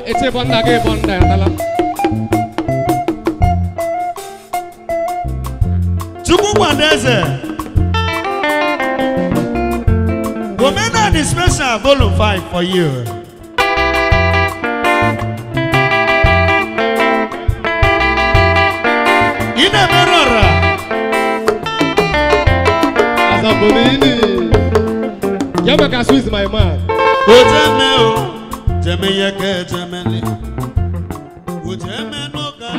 Eche bonda ge bonda atala. Chukwu Gwadeze. Omenani special volume 5 for you. Ina merora. Azabonini. Yamaka Swiss my man. Ojeme o. Jeme yeke jemele. Ojeme no ka.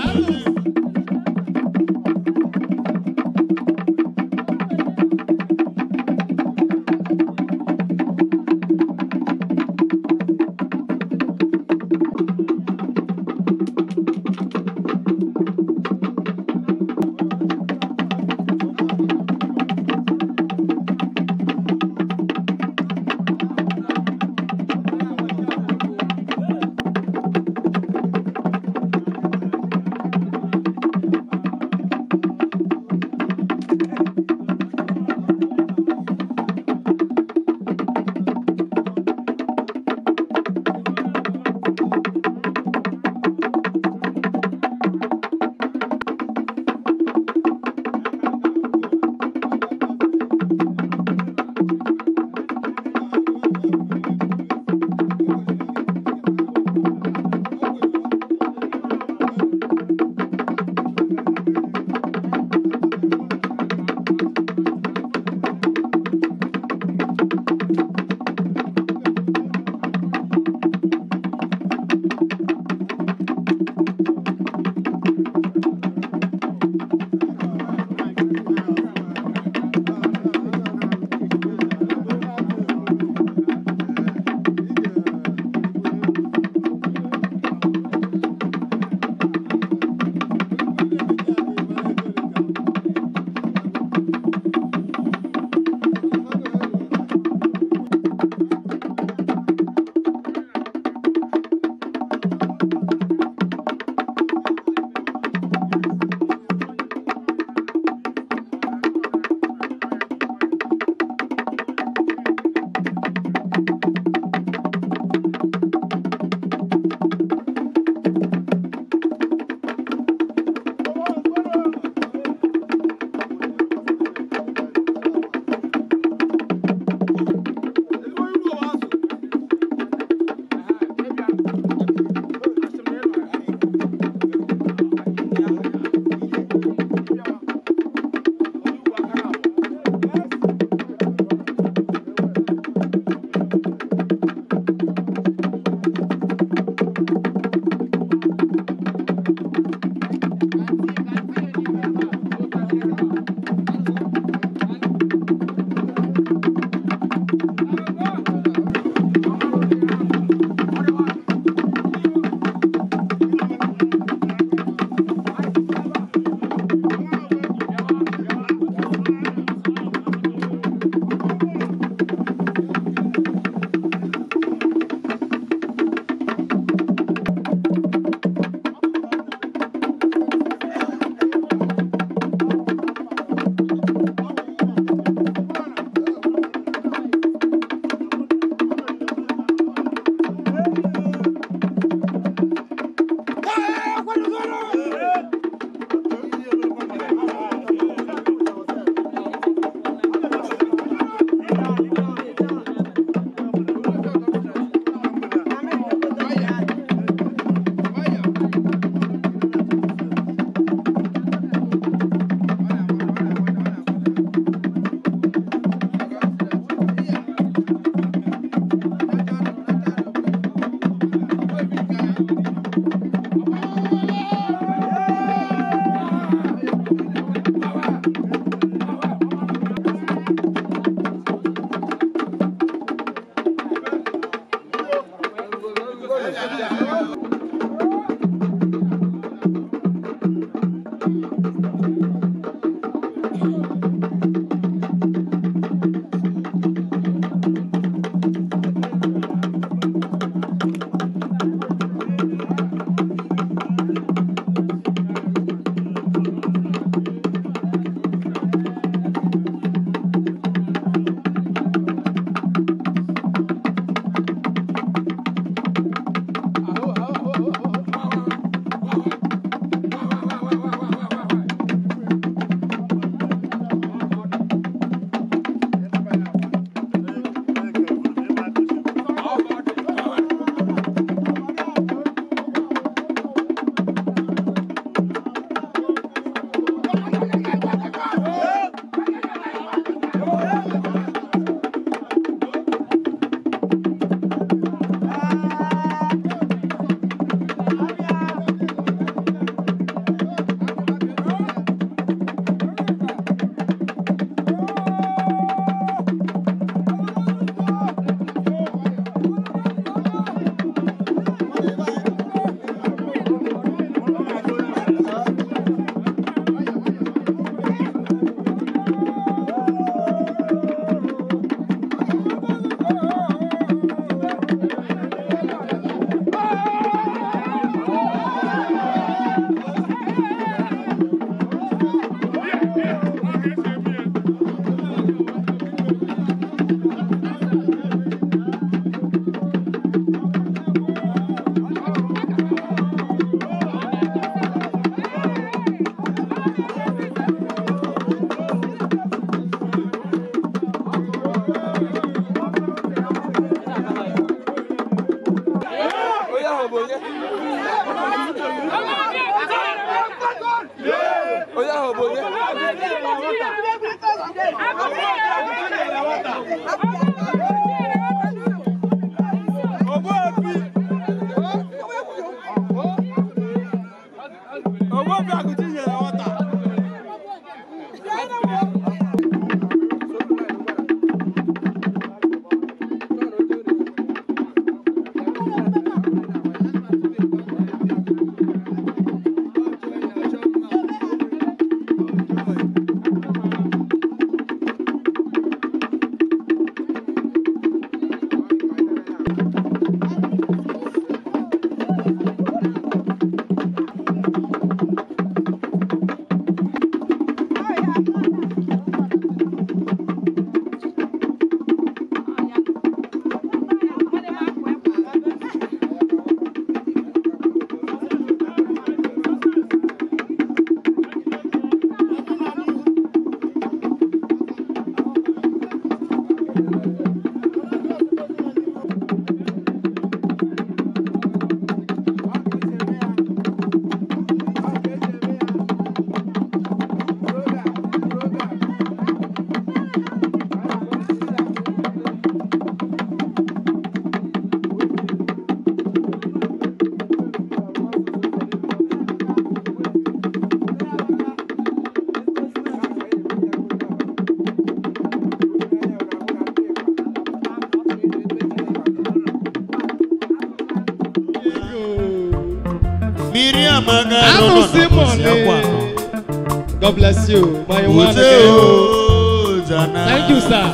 God bless you, my one. Thank you, sir.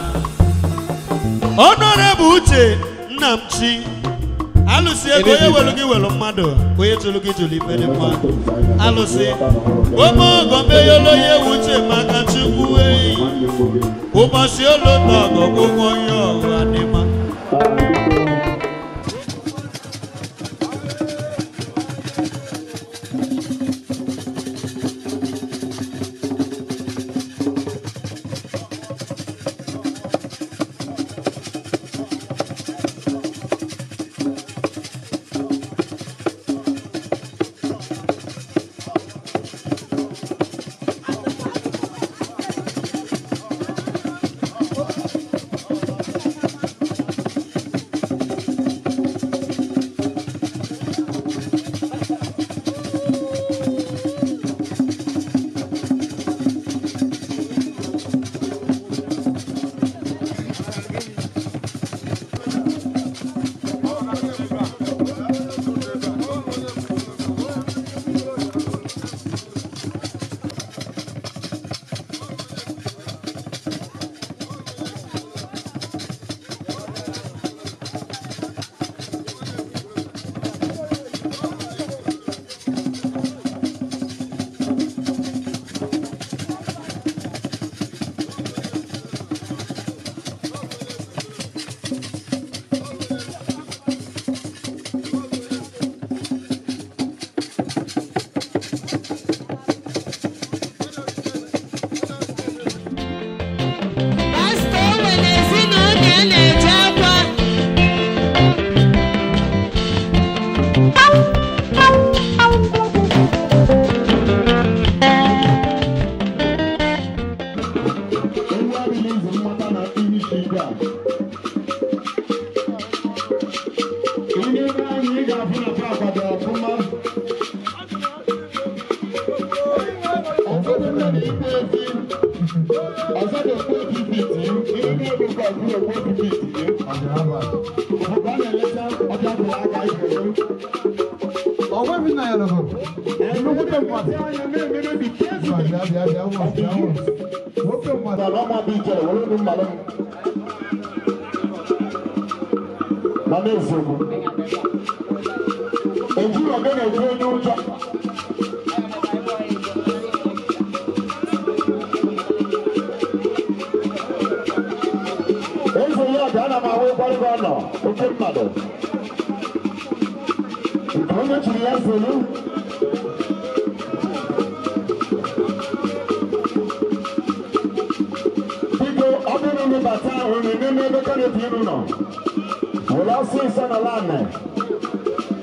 Honorable Uche Nnamchi. Alusi ego ewelu welu mmadụ onye tụrụ gị jụrụ ife dị mma. Alusi omo gombe yolo ye Uche maka Chukwu eyi. Ụbọchị olo na ọgọgwụgwọ ihe ọwa dị mma.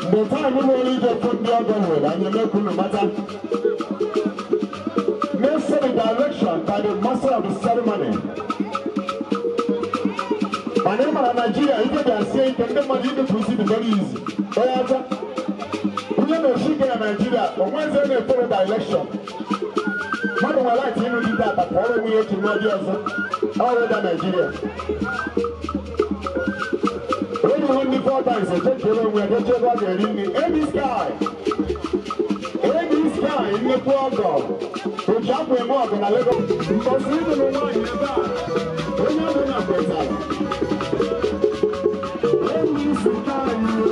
The time we only get put the other way, and you make no matter. Make the direction by the master of the ceremony. My name is Nigeria, you can say, can the money to proceed very easy. We are not in Nigeria, but when they follow direction, Madam, I like to do that, but all we have to know all over Nigeria. When you win the 4 times, they take care of we are going to any sky. Any sky in the poor God. We jump with more than a little. Because we don't know why you're back. We don't know better. Any sky.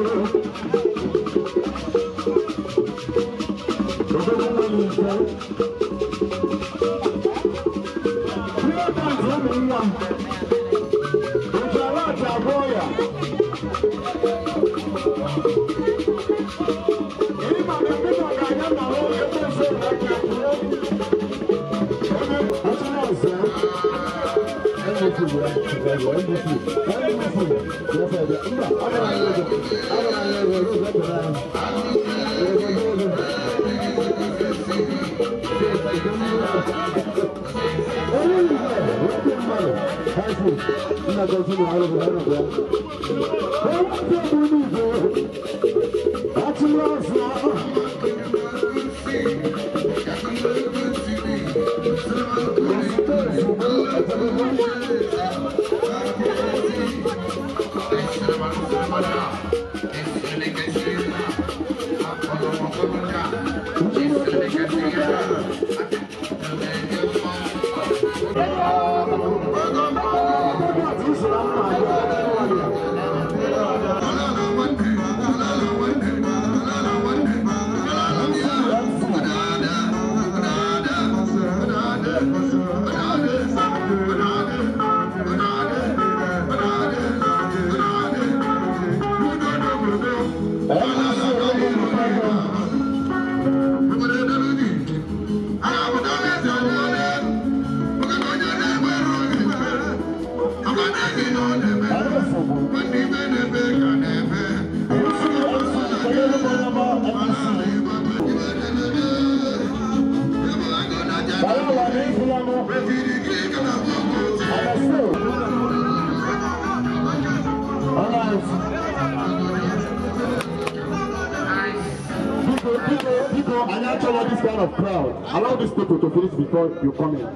This kind of crowd. Allow these people to finish before you come in.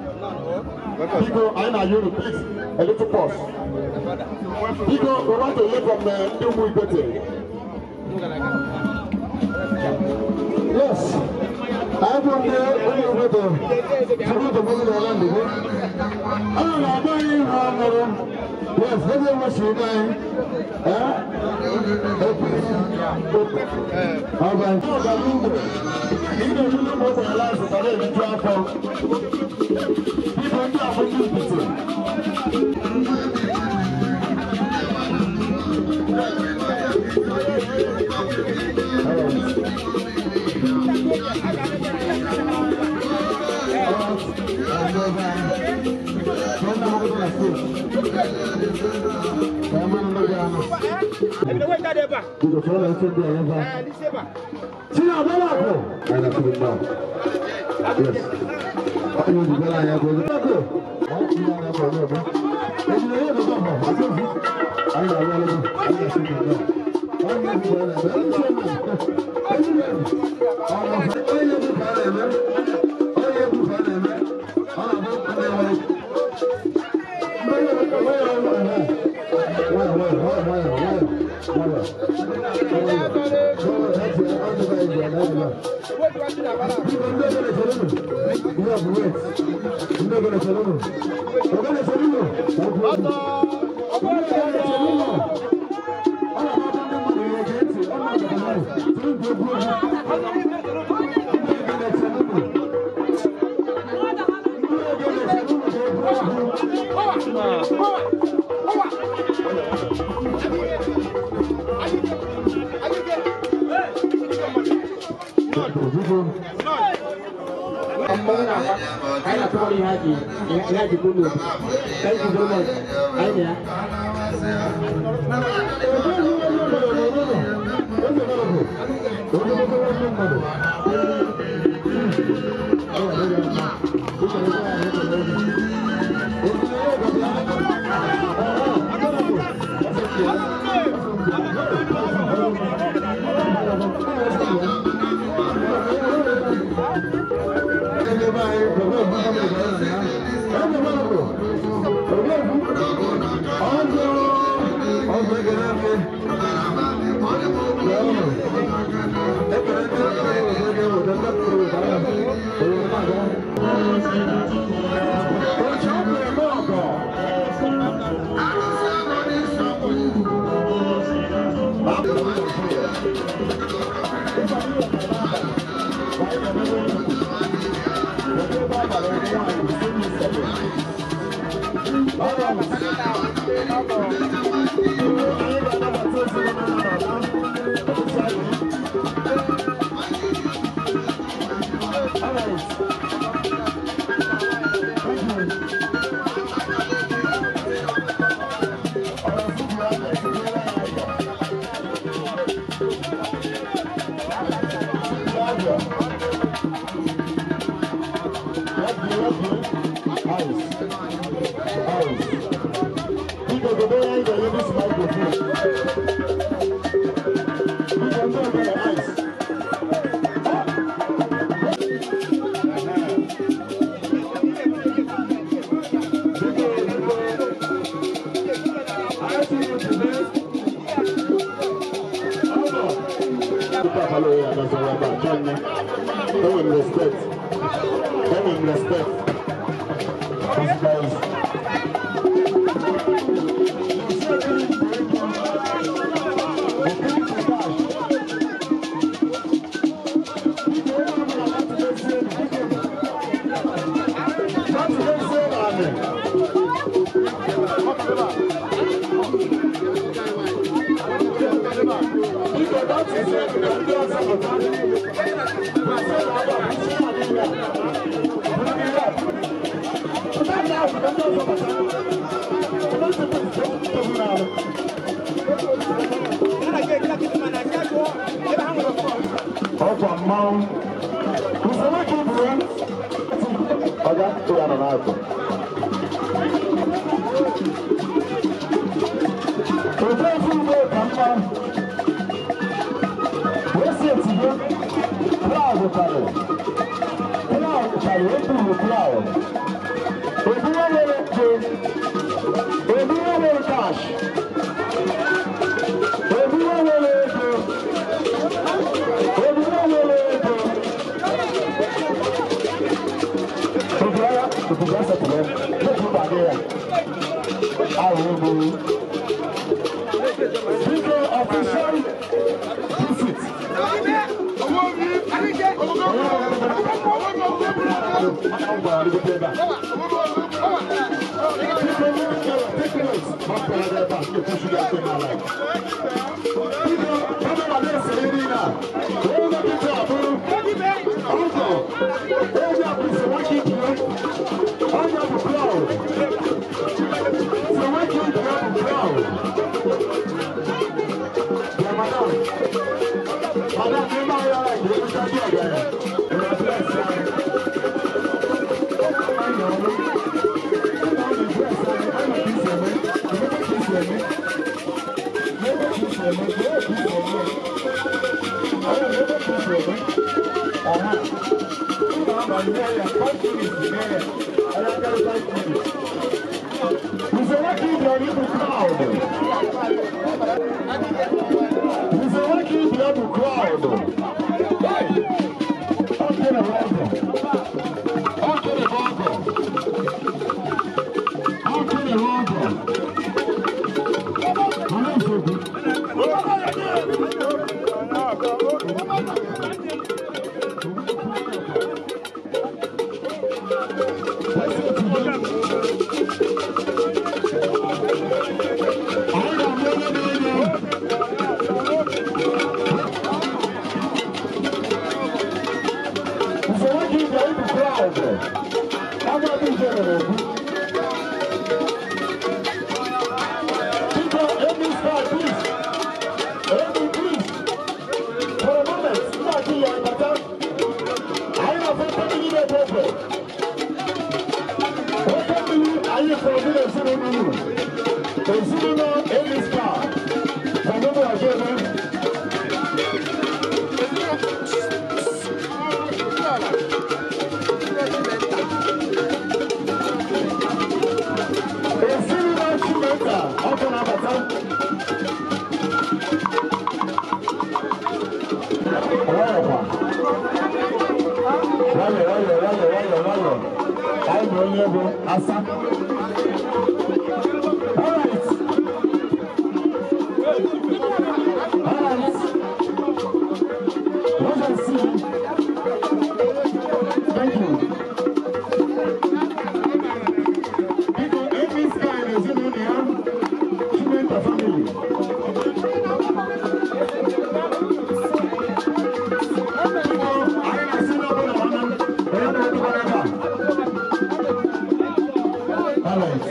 People, I know you, please, a little pause. People, we want to hear from the Ndumu Ibete. Yes, I'm from the Ndumu Ibete. Yes, Thank you very much. For a moment. ọkwa. Nwayọ nwayọ nwayọ nwayọ nwayọ. Anyị bụ onye bụ asa. All right. All right. Let us see. Thank you. Biko, Amy Sky na ezinụlọ ya, Chimenta family. Biko, anyị na-asị na ọbụla ọnụ, onye na-edubara ebe a. All right.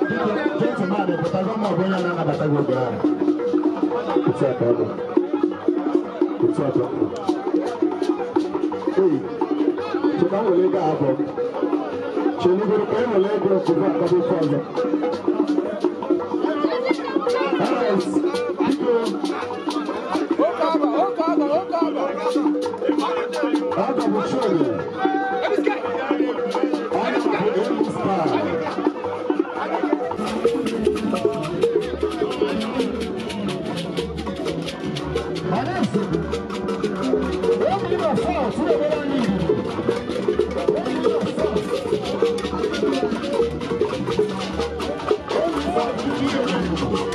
Biko, gentleman, pụtago ma ọ bụ onye na-anabata gị oge ahụ. Otu aka ọ bụ. Otu aka ọ bụ. Ee, cheta m were ego abụọ. Chelugoro ka e were ego tupu akọba ofe ọzọ. All right. Biko, ọ bụ Chole. Ọ bụ Amy Sky. Anasị, obi na fọ, tụrụ ebere anyị Igbo. Obi na fọ. Obi fọ, tụrụ ebere anyị Igbo.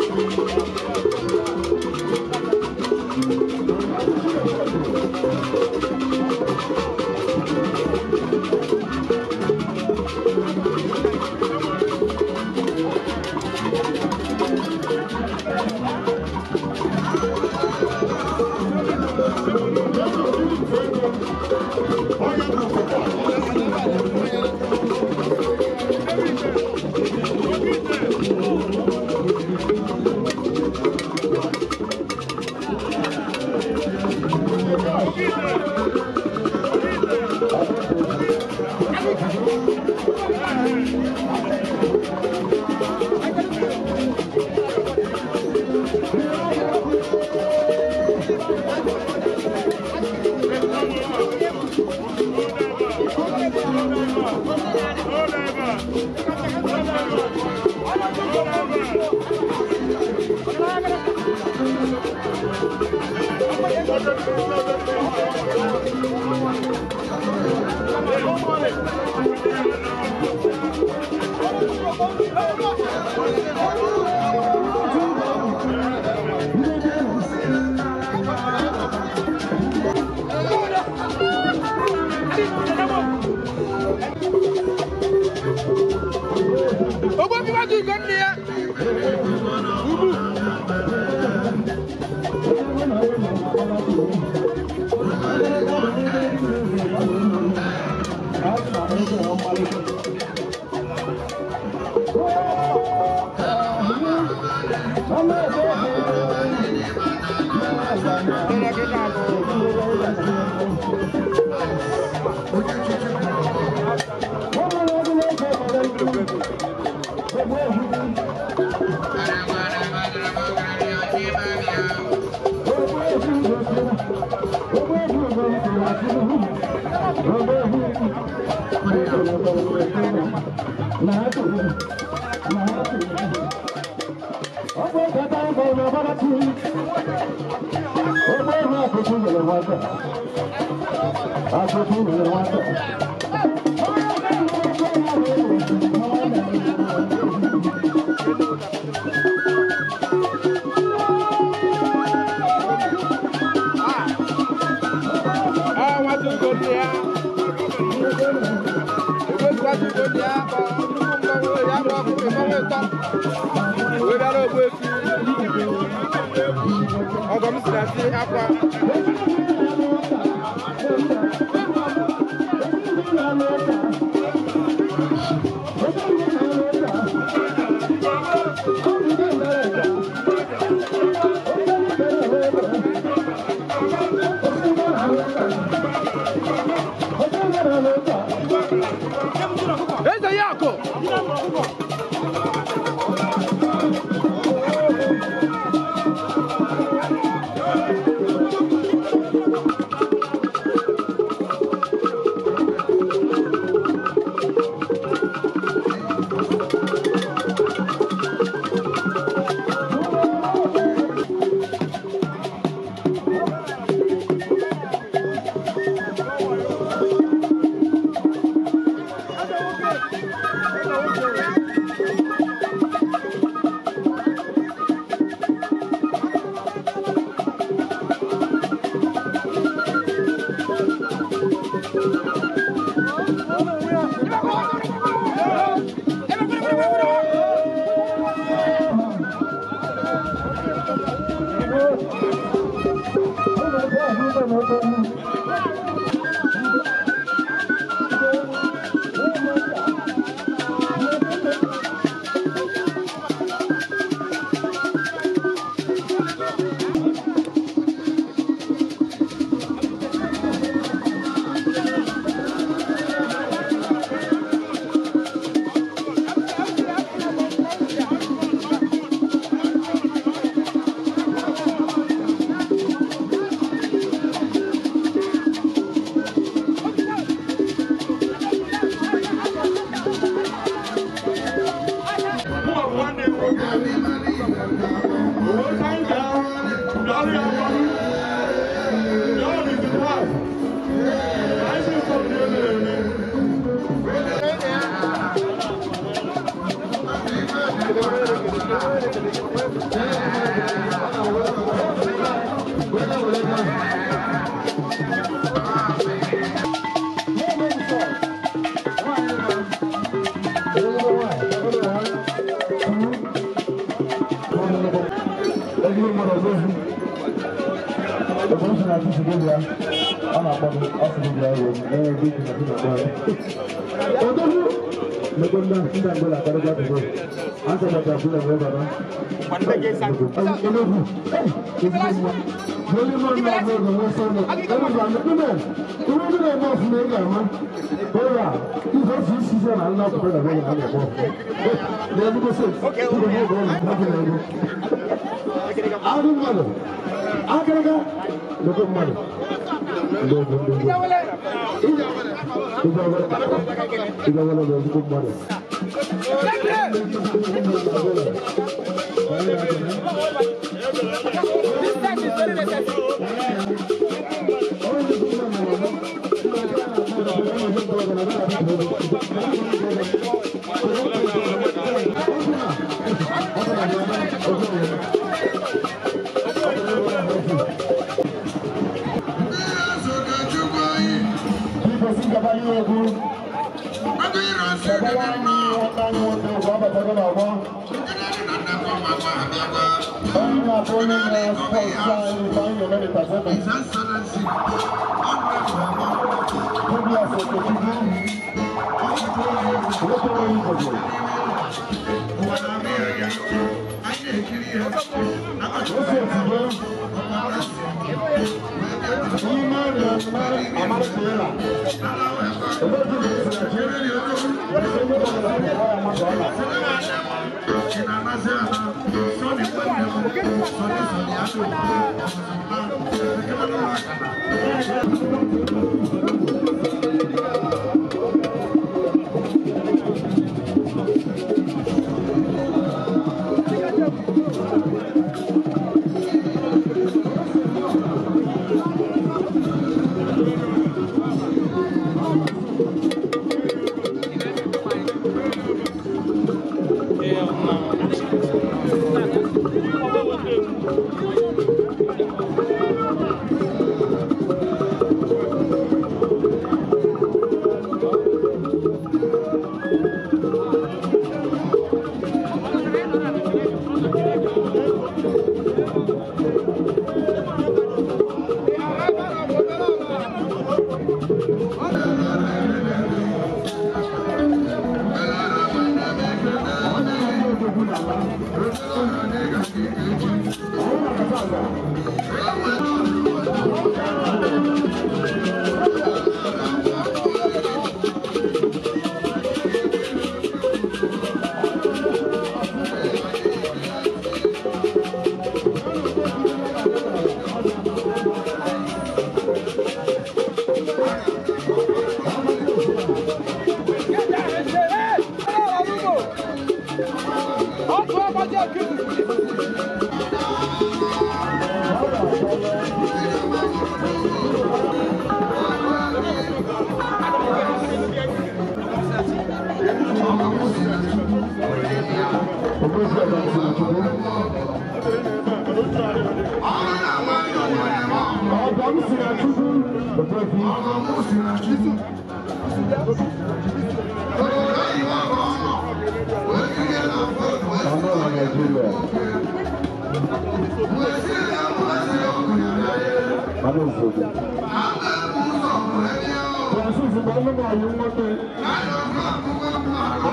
Francis bụ ọnụ ma ọyị nwoke.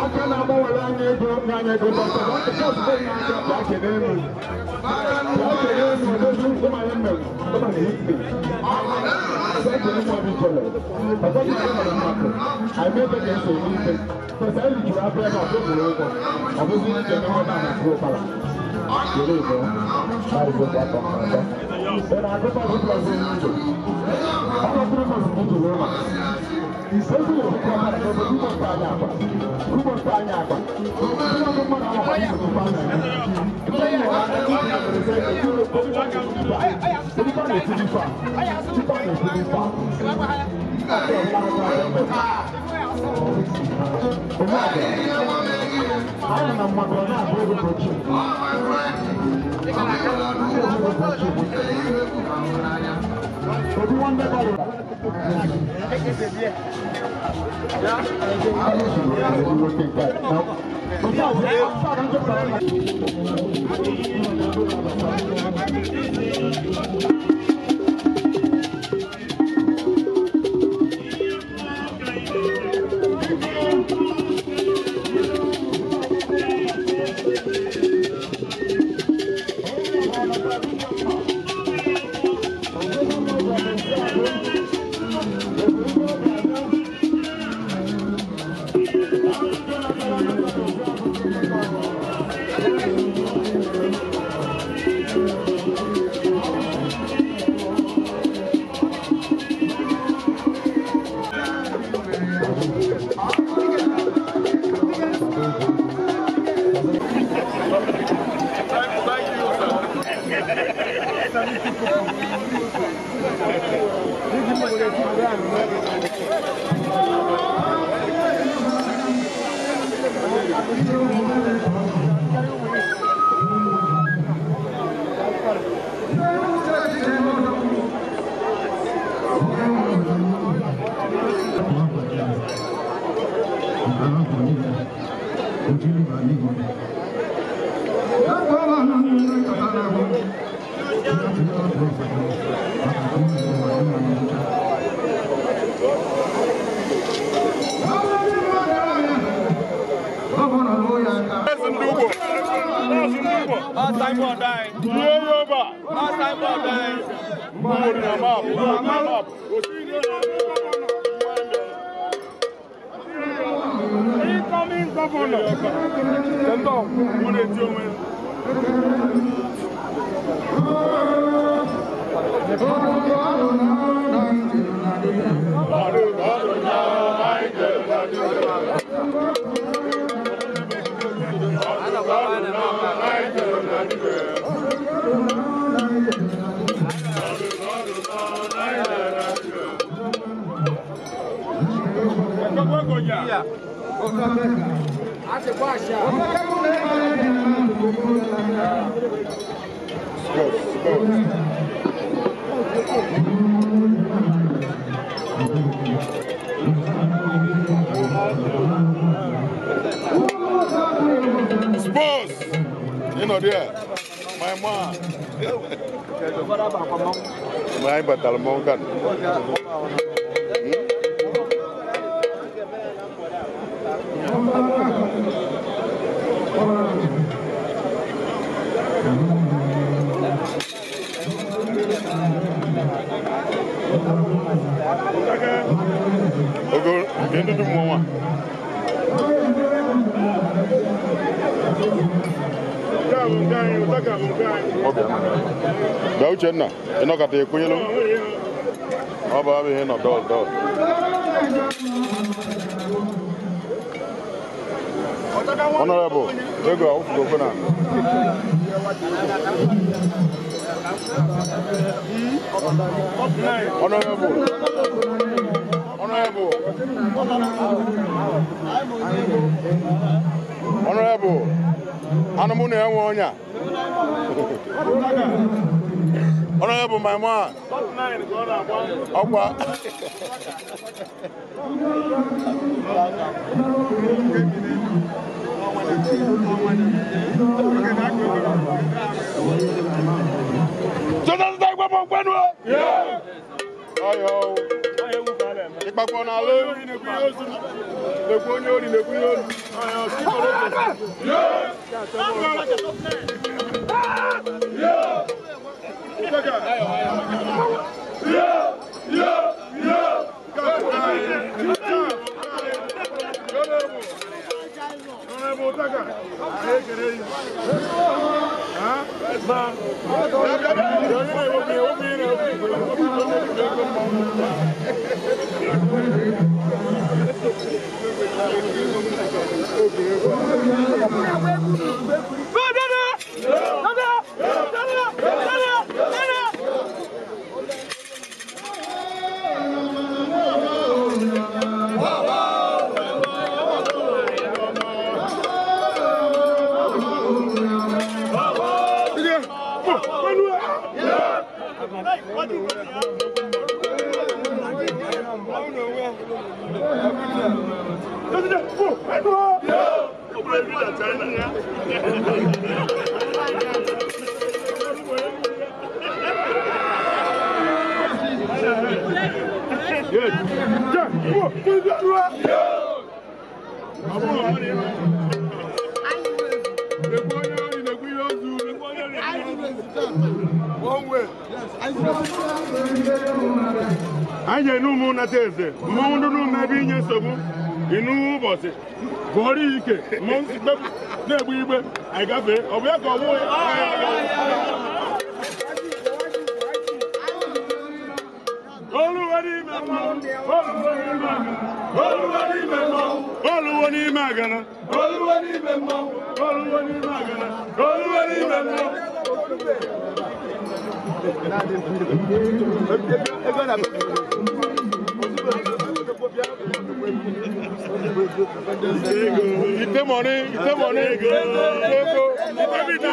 Aka na-agbanwere anya ego n'anya ego dọkịta dọkịta n'aka bịa kelee m. Bịa kelee m odozi ụmụ anyị mere ụmụ na ikpe. Bịa kelee m obi jere. Ọzọ dị ka mara mmadụ. Anyị mebe ka esi eme ife. Kwesị anyị juru afọ ebe ọkụ gwụrụ ụgwọ. Ọ bụzi ije n'ọnwa na na ụkpara. Yere ịbụ, na-arịgo atọ atọ. Ị na-agụta ọgụgụ ọzọ n'ụzọ. Ọ na-atụrụ mmasị gị jiri ụlọ. Ezi na-ebukwa ọbara n'obodo ugbo nke anyị akwa. Ugbo nke anyị akwa. Ndị ọgụ mmadụ amakwa nsogbu a na-eme. Ndị enyi ha na-etiri fa. Tupu a na-etiri fa. Anyị na mmadụ ọ na-abụ ego ka ochie. Obi nwanne gbalụ. Incoming governor. Sports! You know there, my man. My batalmongan. Ogo, nke ndị mmụọ. Bịa Uchenna, ị nọkọta ekwenyelu? Ọ bụ abụ ihe nọ dọl dọl. Honorable, ego awụfugo okwe na. Honorable, Honorable, Honorable, anụ mụ na-enwe ọnya. Honorable, my man. Ọkwa. Ịkpakpọ n'ala ewu na-ekwu onye ori na-ekwu ihe olu. Anyị ga-enu nata eze mmọnwụ ndị n'ume ebe inye nsogbu inu ụbọchị gụọrọ ike mmọnwụ na-egbu igbe anyị gafee ọ bụ ya ka ọ bụghị. Oluwo n'ime agana, oluwo n'ime mmọnwụ, oluwo n'ime agana, oluwo n'ime mmọnwụ. Ite money, ite money, ego, ite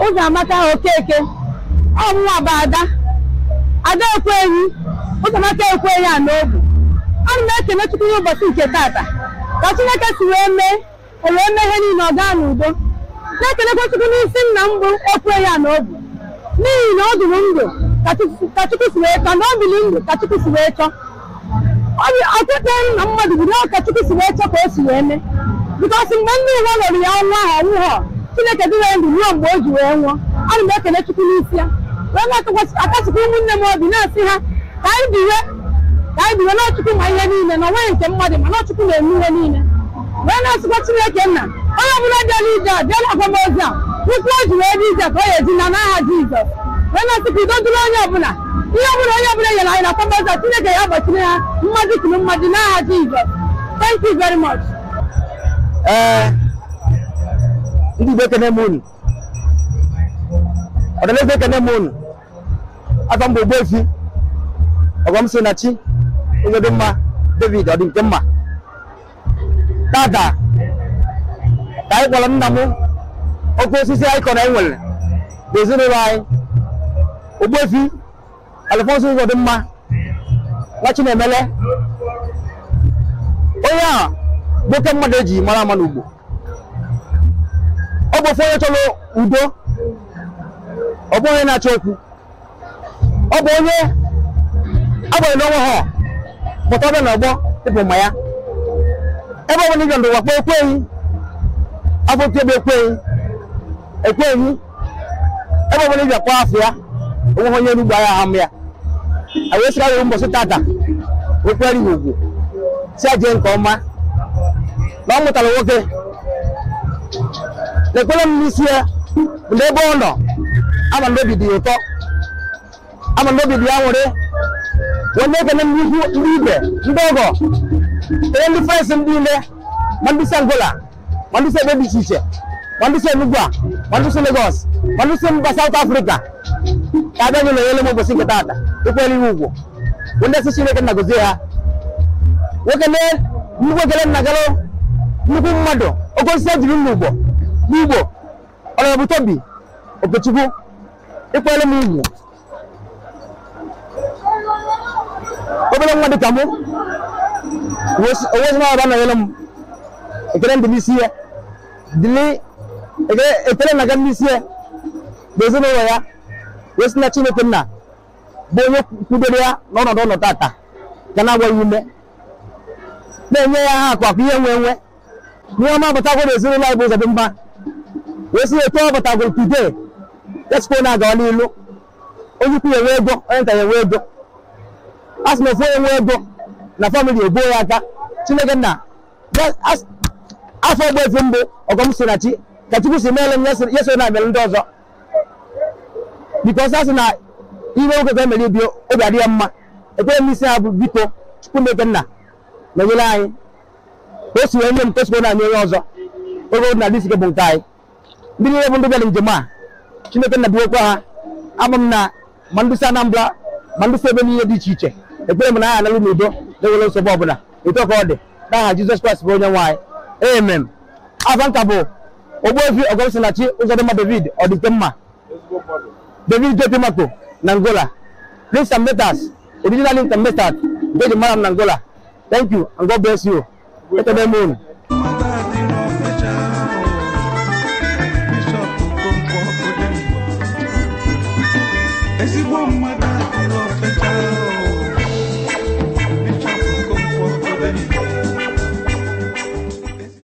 Ụzọamaka Okeke ọmụnwa bụ ada ada Ekwenyi Ụzọamaka Ekwenyi a n'obu. Ana m ekene Chukwu n'ụbọchị nke tata ka Chineke si wee mee o wee mee ihe niile ọ gaa n'udo. Na-ekenekwa Chukwu n'isi nna m bụ Ekwenyi a n'obu n'ihi na ọ dụrụ ndụ ka Chukwu si wee chọọ na ọ bili ndụ ka Chukwu si wee chọọ. Ọtụtụ nna mmadụ bụ na ka Chukwu si wee chọọ ka o si wee mee bikọsi mgbe ndị ụwa lụrụ ya ọnwụ ahụ ọnwụghọ Chineke dịrị ndụ ruo mgbe o ji wee nwụọ. Ana m ekele Chukwu n'isi ya wee na-akasịkwa ụmụnne m obi na-asị ha ka anyị biwe na Chukwu ma ihe niile na onweghị nke mmadụ ma na Chukwu na-eme ihe niile wee na-asịkwa Chineke nna onye ọbụla bịara ije a bịara akwamozu a ụkwụ o ji wee dị ije ka ọ ya eji na n'aha Jizọs wee na-asịkwa udo dịrị onye ọbụla ihe ọbụla onye ọbụla nyere anyị na akwamozu a Chineke ya gbachiri ha mmadụ kwuru mmadụ n'aha Jizọs. Thank you very much. Ndị Igbo ekene m unu, ọdịneze ekene m unu, afọ mbụ Ogbuefi ọgọm si na chi onye dị mma David ọ dị nke mma. Tata ka anyị kpọrọ nna m oke osisi anyị kọrọ anyị nwere bụ ezinụlọ anyị Ogbuefi Alfonso Uzodimma nwa Chinemele, onye a bụ oke mmadụ eji mara ama n'Ugbo. Ọ bụ ofu onye chọrọ udo, ọ bụ onye na-achọ okwu, ọ bụ onye agbanyere n'onwe ha pụta ọbịa n'ọgbọ ịbụ mma ya. Ebe ọ bụla ịbịa n'ụwa kpọọ Ekwenyi, afọ otu ebe Ekwenyi, Ekwenyi Ebe ọbụla iji akpọ afọ ya onweghị onye n'ugbo agha amụ ya a wee sịra were mbọsị tata wekwere ya ugwu si ya jee nke ọma na ọ mụtara nwoke lekwere m n'isi ya mgbe ebe ọ nọ ama na obi dị ya ụtọ ama na obi dị ya nwere wee na-ekene ndị ikwu ndị ibe ndị ọgọ kene ndị frens ndị ile ma ndị si Angola ma ndị si ebe dị iche iche ma ndị si Enugu a ma ndị si Lagos ma ndị si mba South Africa ka abịa nyere nyere m ụbọchị nke taata ịkwere ihe ugwu bụ ndị si Chineke nna gozie ha nwoke nnukwu ekele nna galụ nnukwu mmadụ oke osisi ejiri n'ugbo n'ugbo ọnọdụ Tobi Okechukwu ịkwere m ugwu obere nwa dịka mụ onwezi na ọba nọnyere m ekele ndị n'isi ya dịrị ekele na-aga n'isi ya na ezinụlọ ya wee sị na Chineke nna bụ onye kwudoro ya n'ọnọdụ ọnọ tata ga na-agwa ya ume na-enye ya ha akụ akụ ihe nwe nwe ihe ọma abatagoro ezinụlọ anyị bụ ụzọ dị mma wee sị ya etu ọ batagoro today ya sikwa na-agawa n'ilu onye ukwu ya enwe ego onye nta ya enwe ego a sị na ofu onye nwe ego na famili ebuo ya aka Chineke nna afọ Ogbuefi mbụ ọgọm si na chi ka Chukwu si meele m ya so na emere ndị ọzọ bikos a sị na ihe nwoke ka emere ibi obi adị ya mma ekwere m isi ha bụ biko Chukwu nna nọnyere anyị ka o si wee nye m ka o si wee na-nye onye ọzọ oge na adị bụ nke anyị ndị niile bụ ndị bịara njem a Chineke nna buokwa ha ama m na ma ndị si Anambra ma ndị si ebe niile dị iche iche ekpere m na ha analụ n'udo na-enwere nsogbu ọbụla etu ka ọ dị n'aha Jizọs Kraịst bụ onye nwe anyị amen. Afa nka bụ Ogbuefi Ọgọmsinachi Uzodimma David Ọdịkemma David JP Mako na Angola Links and Metals original Links and Metals nke eji mara m na Angola. Thank you and God bless you. Ekele m unu.